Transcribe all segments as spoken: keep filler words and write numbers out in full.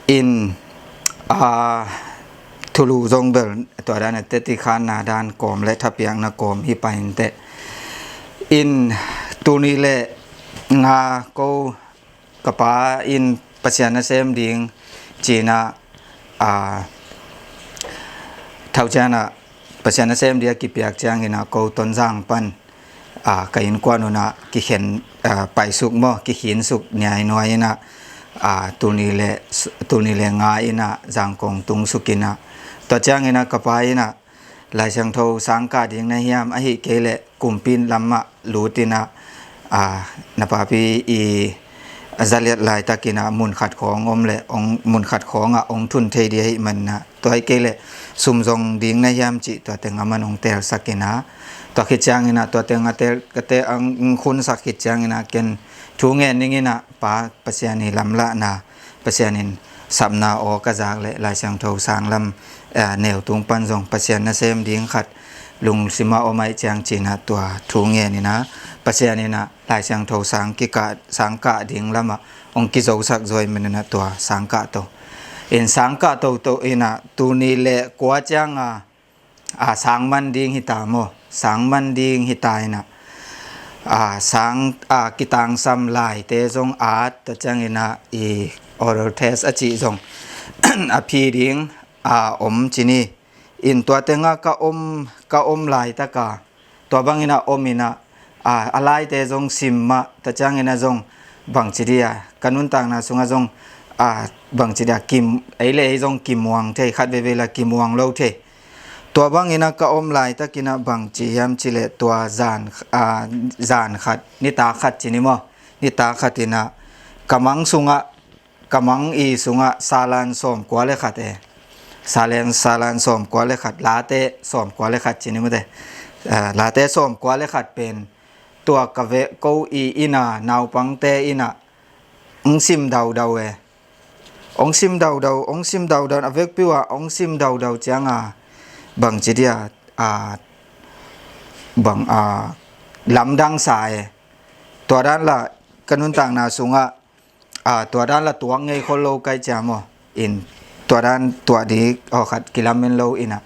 In, a, thulu zong bel tua dan a teti khanna dan kawm le thapiakna kawm hi pa inteh. In tuni le nga ko ka pa in Pasian nasem ding cina, a, thauciana Pasian nasem dia kipiak ciangina ko Tonzang pan, a, ka innkuan una kikhen, a, paisuk maw, kikhinsuk niainuai ina, a, tuni le, tuni le nga ina Zangkong tungsuk ina. Tua ciangina ka pa ina Lai Siangtho sang kah ding na hiam, ahi kei le kumpi lamah lut ina, a, na papi i zaliat laitak ina mun khat khawng om le, ong, mun khat khawng a ong thun thei dia hi manna. Tua hi kei le sum zong ding na hiam cih tua teng a man ong telsak ina. Tua khit ciangina, tua teng a tel, ka te ang khunsak khit ciangina ken thu ngen ning ina, pa Pasian i lamlahna, Pasian in sapna aw ka zak le Lai Siangtho sang lam, eh, neu tung pan zong Pasian nasem ding khat lungsima om ai ciang cina tua thu ngen ina, Pasian ina Lai Siangtho sang kikah, sang kah ding lama ong kizosak zoi manina tua sang kah to. In sang kah toto ina tuni le kua cianga, a, sang man ding hita maw, sang man ding hita ina, a, sang, a, kitangsam laite zong at ta ciangina i oral test a cih zong a phi ding, a, om cini. In tua tenga ka om, ka om laitaka tua bangina om ina, a, a laite zong sim mah ta ciangina zong bangci dia ka nuntakna sunga zong, a, bangci dia kim, ei le ei zong kimuang thei, khat veve la kimuang lo thei. Tua bangina ka om laitakina bangci hiam cile tua zan, a, zan khat, nita khat cini maw, nita khat ina ka mang sunga, ka mang i sunga salan sawm kua le khat e. Salan, salan sawm kua le khat, late sawm kua le khat cini mate. A, late sawm kua le khat pen tua ka ve ko i ina naupangte ina ong sim daudau e. Ong sim daudau, ong sim daudau, a vekpiu a ong sim daudau cianga bangci dia, a, bang, a, lamdang sa e. Tua dan la ka nuntakna sunga, a, tua dan la tuak ngei khol lo kai cia maw. In tua dan tuak di aw khat kilamen lo ina.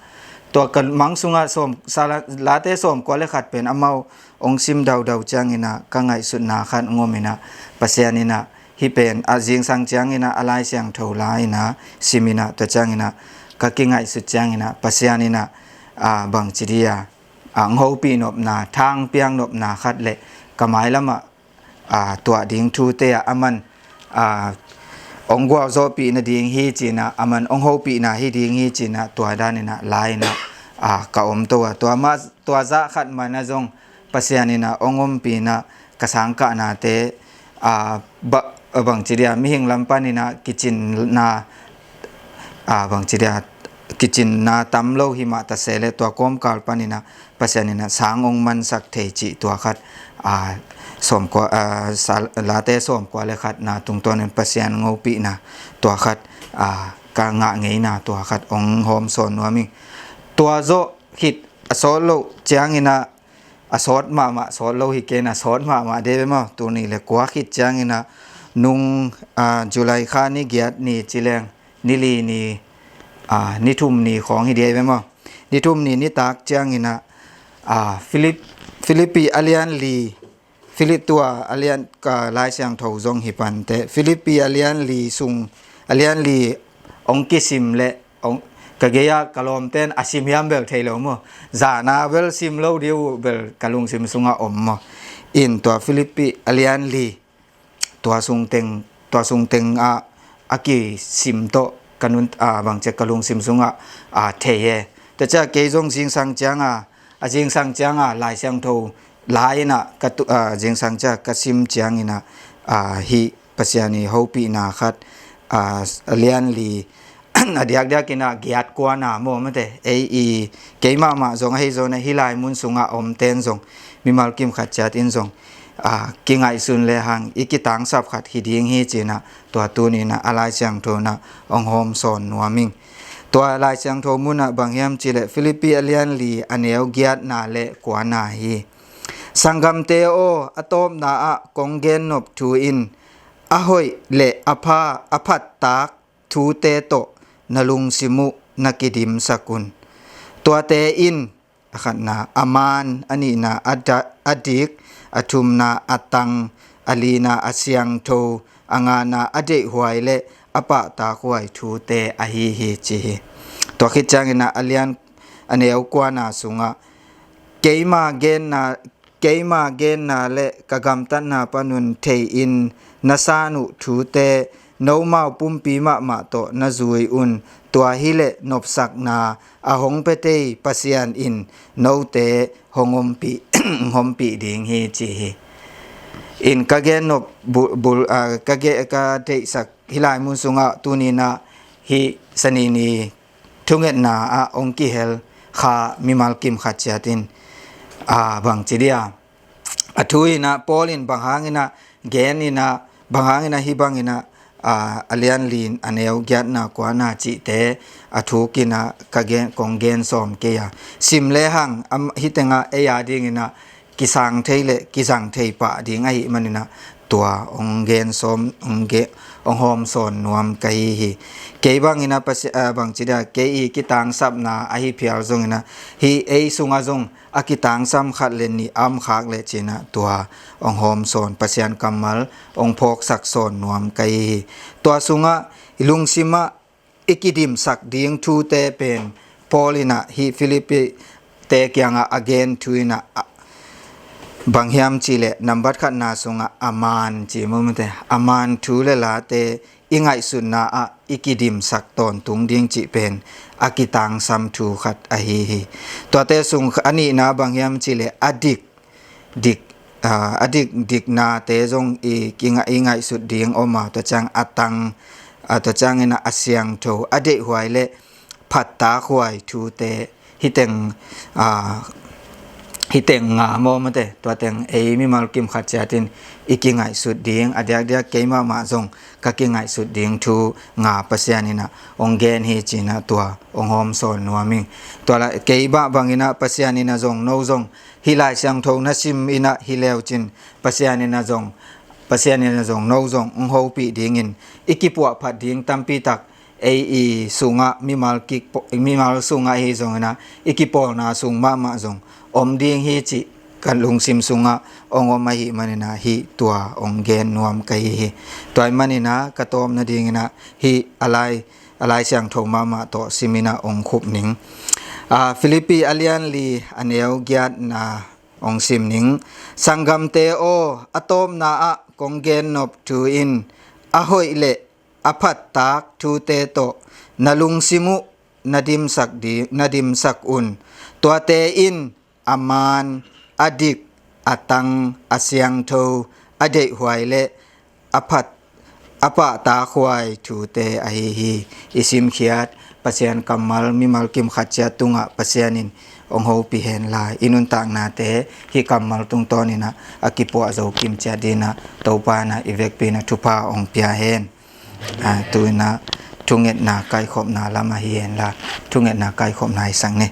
Tua ka mang sunga sawm, sala, late sawm kua le khat pen amau ong sim daudau ciangina ka ngaihsutna khat ngom ina, Pasian ina hih pen a zingsang ciangina a Lai Siangtho la ina sim ina, tua ciangina ka kingaihsut ciangina Pasian ina, a, bangci dia, a, ong hopih nopna, thang piang nopna khat le ka mailama, a, tuah ding thute a, a man, a, ong gualzawhpih nading hi cina, a man ong hopihna hi ding hi cina, tua danina la ina, a, ka om to a. Tua ma, tua zah khat mana zong Pasian ina ong ompihna ka sangkahnate, a, ba, a, bangci dia mihing lam panina kicinna, a, bangci dia kicinna tam lo hi mah ta se le tua kawmkal panina Pasian ina sang ong mansak thei cih tua khat, a, sawm kua, a, sal, late sawm kua le khat na tungtawnin Pasian ngopihna tua khat, a, ka ngah ngeina tua khat ong hawm sawn nuam ing. Tua zawh khit a sawt loh ciangina a sawt mahmah, sawt lo hi kei na sawt mahmah dei ve maw, tuni le kua khit ciangina nung, a, July kha ni giat ni ci leng ni li ni, a, ni thum ni khawng hi dei ve maw. Ni thum ni nitak ciangina, a, Philip, Philippi a lian li, Philip tua a lian ka Lai Siangtho zong hi pante, Philippi a lian li sung, a lian li ong kisim le ong, ka gei-a ka lawmten a sim hiam bel thei lo maw. Zana bel sim lo diu bel ka lungsim sunga om maw. In tua Philippi a lian li, tua sungteng, tua sungteng a, a kisim tawh ka nun, a, bangcia ka lungsim sunga, a, thei e. Tua cia kei zong zingsang cianga, a zingsang cianga Lai Siangtho la ina ka tu, a, zingsang cia ka sim ciangina, a, hih Pasian i hopihna khat, a, a lian li, a diakdiak ina giat kuana maw mate, ei i kei mahmah zong ahi zona hih lai mun sunga omten zong mimal kim khat ciat in zong, a, kingaihsun le hang i kitangsap khat hi ding hi cina tua tunina a Lai Siangtho na ong hawm sawn nuam ing. Tua Lai Siangtho muna bang hiam cile Philippi a lian li a neu giatna le kuana hi. Sanggamte aw, a tawpna ah kong gen nop thu in a hoih le a pha, a phattak thute tawh na lungsim uh na kidimsak un. Tuate in, a khatna a man, a nihna a da-, a dik, a thumna a tang, a lina a siangtho, a ngana a deihhuai le a pahtakhuai thute ahi hi, ci hi. Tua khit ciangin ah a lian a neu kuana sungah, keima genna, keima genna le ka gamtatna panun thei-in na san uh thute, nomau pumpi mahmah tawh na zui un. Tua hileh nopsakna a hong pia tei Pasian in note hong ompih, hong ompih ding hi, ci hi. In ka gen nop bul, bul, ah, ka ge-, ka deihsak hih lai mun sungah tuni-in ah hih Sanini thungetna ah hong kihel kha mimal kim khat ciat in, ah, bangci dia, a thu in ah Paul in bang hangin ah gen in ah, bang hangin ah hih bangin ah, ah, a lian li a neu giatna kuana cihte a thuk in ah ka gen, kong gen sawm kei a, sim lehang, am, hih tengah ei a dingin ah kisang thei le kizang thei pah ding ahih manin ah tua hong gen sawm, hong ge-, hong hawm sawn nuam ka hi hi. Kei bangin ah Pasi-, ah, bangci dia, kei i kitangsapna ahi phial zongin ah, hih ei sungah zong a kitangsam khat le nih a om khak leh ci-in ah tua hong hawm sawn, Pasian kammal hong phawksak sawn nuam ka hi hi. Tua sungah i lungsim ah i kidimsak ding thute pen Paul in ah hih Filipi-te kiangah a gen thu in ah, ah, bang hiam cih leh nambat khatna sungah a man, ci maw, mate, a man thu le late i ngaihsutna ah i kidimsak tawntung ding cih pen a kitangsam thu khat ahi hi. Tuate sung a nihna bang hiam cih leh a dik, dik, ah, a dik, diknate zong i kinga-, i ngaihsut ding om a, tua ciang a tang, ah, tua ciangin ah a siangtho, a deihhuai le phattakhuai thute, hih teng, ah, hih teng nga maw, mate, tua teng ei mimal kim khat ciat in i kingaihsut ding, a diakdiak kei mahmah zong ka kingaihsut ding thu nga Pasian in ah hong gen hi, ci-in ah tua hong hawm sawn nuam ing. Tua la kei bah bangin ah Pasian in ah zong no zong hih Lai Siangtho na sim in ah hi leu cin, Pasian in ah zong, Pasian in ah zong no zong hong hopih dingin i kipuahphat ding tampi tak ei i sungah, mimal kik-, mimal sungah ahi zongin ah i kipawlna sung mahmah zong om ding hi cih ka lungsim sungah hong om ahih manin ah hih tua hong gen nuam ka hi hi. Tua ahih manin ah ka tawpna dingin ah hih a lai, a Lai Siangtho mahmah tawh sim in ah hong khup ning. Ah, Filipi a lian li a neu giatna hong sim ning. Sanggamte aw, a tawpna ah kong gen nop thu in a hoih le a phattak thute tawh na lungsim uh na dimsak di, na dimsak un. Tuate in a man, a dik, a tang, a siangtho, a deihhuai le a phat, a pahtakhuai thute ahi hi. I simkhiat Pasian kammal mimal kim khat ciat tungah Pasian in hong hopih hen la, i nuntaknate hih kammal tungtawnin ah a kipuah zo kim ciat dingin ah Topa in ah i vekpi in ah thupha hong pia hen. Ah, tu-in ah thungetna kaikhopna lam ahi hen la, thungetna kaikhopna hi sak ni.